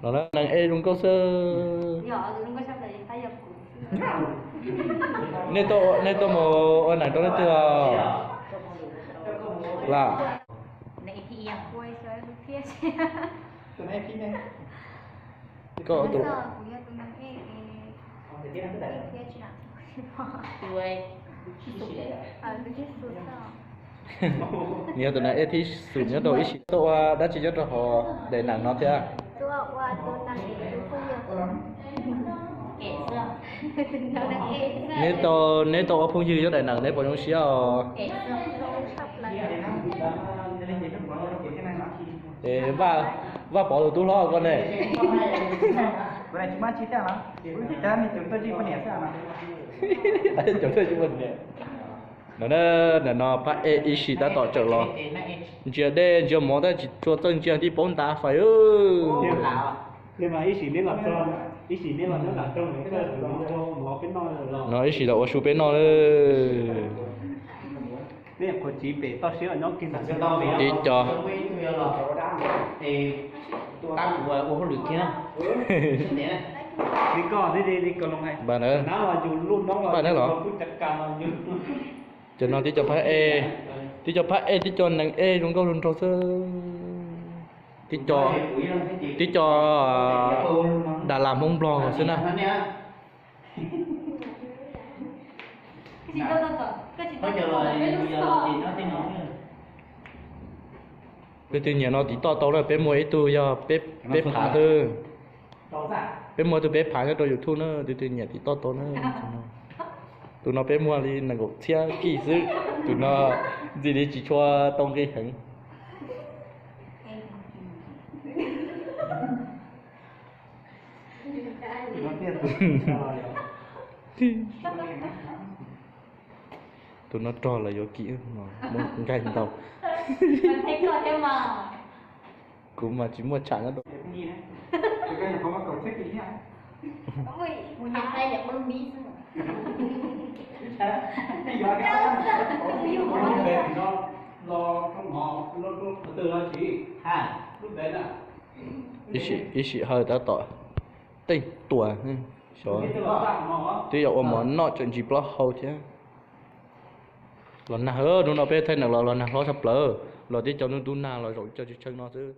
Los na, neeg ej zoo nkauj xwb. Nej tuaj, nej tuaj mus ua neeg rau leej twg os? Lam. Koj tus Nws yog tus neeg ej thib xum nyob rau ib sim. Tuaj ua dab tsi nyob rau hauv daim neem no thiab? Neb tau, neb tau ua phooj ywg nyob daim neem neb puas zoo siab os? Es Vaj, Vaj Pov tus tub hlob ko ne? Cov tij poj niam. No, ntawm no phab ej ib sim tab tom tsawm los. Ntsia dej ntsia mov tab tsis tshua txawj ntsia tib paub nta fais. No ib sim los ua su peb noj lawm. Tib co. Npaj na, npaj na los. Cov no tib co phab ej, tib co phab ej, tib co neeg ej zoo nkauj zoo nraug xwb. Tib co, tib co Dalas Hmoob Nplog xwb na. Tus twg nyiam no tiv toj tau na, peb muaj ib tug yog peb phav xwb. Peb muaj ib tug peb phav nyob rau YouTube na, tus twg nyiam tiv toj tau na. Tus no peb muaj li nees nkaum txhiab kij xwb, tus no ntxim li tsis tshua tau nqi heev. Tus no rog lawv yuav kim no, muab nkaig ntau. Kuv mas tsis muaj tsham nyob rau. Ib sim, ib sim hawm tab tom teej tuas, xyov twb yog ua mov noj tseem ntsis plaub hau thiab. Los nag, hnub no peb thaij neem los los nag hlob tshaj plaws, los tib co hnub ntub nag los zaum ib co tsis tsheej no xwb.